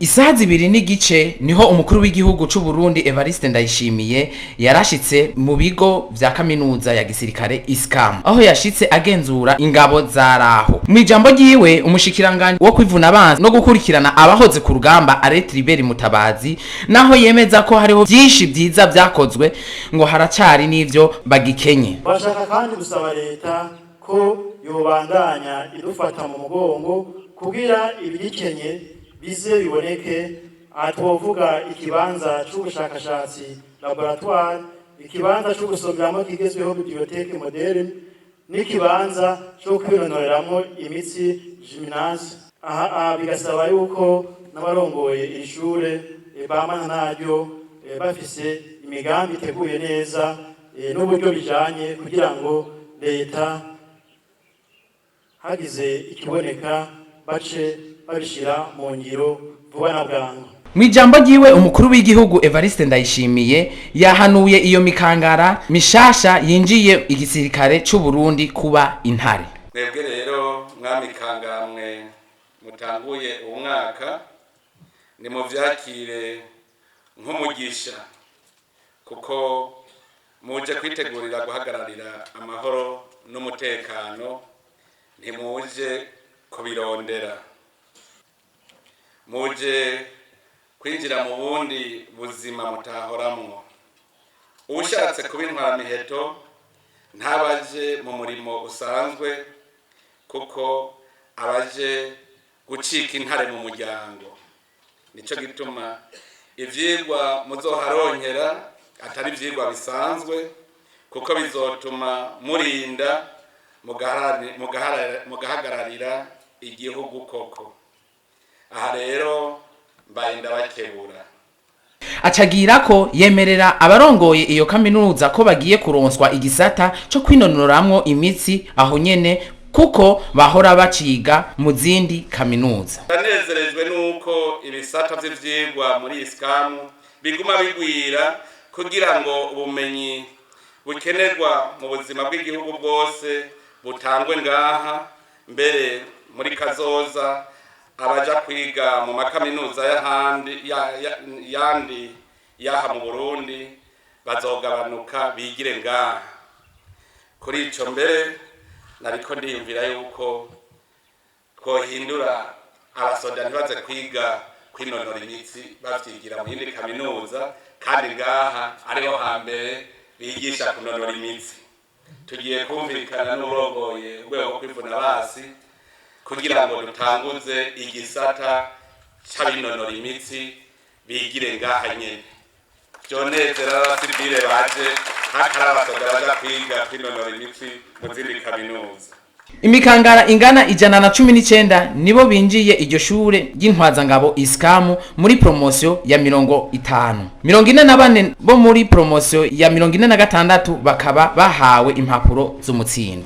Isaha 2:30 niho umukuru w'igihugu c'u Burundi Evariste Ndayishimiye yarashitse mu bigo vya kaminuza ya gisirikare ISCAM, aho yashitse agenzura ingabo zaraho. Mu ijambo ryiwe, umushikiranganje wo kwivuna abansi no gukurikirana abahoze ku rugamba, Alain Tribert Mutabazi, naho yemeza ko hariho vyinshi vyiza vyakozwe, ngo haracari n'ivyo bagikenye. Bashaka kandi gusaba leta ko yobandanya idufata mu mugongo kugira ibigikenye bize biboneke. Aha twovuga ikibanza c'ubushakashatsi, laboratoire, ikibanza co gusomeramo kigezweho, bibliothèque moderne, n'ikibanza co kwinonoreramwo imitsi, gymnase. Aha bigasaba yuko n'abarongoye iri shure bamana naryo bafise imigambi iteguye neza n'uburyo bijanye, kugira ngo leta hagize ikiboneka bace babishira mu ngiro vuba na bwangu. Mu ijambo ryiwe, umukuru w'igihugu Evariste Ndayishimiye yahanuye iyo mikangara mishasha yinjiye igisirikare c'u Burundi kuba intare. Mwebwe rero mwamikangamwe mutanguye uwu mwaka, nimuvyakire nk'umugisha, kuko muje kwitegurira guhagararira amahoro n'umutekano, ntimuje kubirondera. Muje kwinjira mu bundi buzima mutahoramwo. Ushatse kuba intwaramiheto ntabaje mu murimo usanzwe, kuko abaje gucika intare mu muryango. Nico gituma ivyigwa muzoharonkera atari ivyigwa bisanzwe, kuko bizotuma murinda mugahagararira igihugu koko. Aha rero mbaye ndabakebura. Acagira ko yemerera abarongoye iyo kaminuza ko bagiye kuronswa igisata co kwinonoramwo imitsi aho nyene, kuko bahora baciga mu zindi kaminuza. Ndanezerejwe nuko ibisata vy'ivyigwa muri ISCAM biguma bigwira, kugira ngo ubumenyi bukenerwa mu buzima bw'igihugu bwose butangwe ngaha. Mbere muri kazoza abaja kwiga mu makaminuza y'ahandi yandi yaha mu Burundi bazogabanuka, bigire ngaha. Kuri ico mbere nariko ndiyumvira yuko twohindura abasoda ntibaze kwiga kwinonora imitsi bavyigira mu yindi kaminuza, kandi ngaha ariho hambere bigisha kunonora imitsi. Tugiye kumvikana n'urongoye urwego rwo kwivuna basi kugira ngo dutanguze igisata c'abinonora imitsi, bigire ngaha nyene. Vyonezera abasivile baje hakari abasoda baja kwiga kwinonora imitsi mu zindi kaminuza. Imikangara ingana 119 nibo binjiye iryo shure ry'intwazangabo ISCAM muri promotion ya 50. 44 bo muri promotion ya 46 bakaba bahawe impapuro z'umutsindo.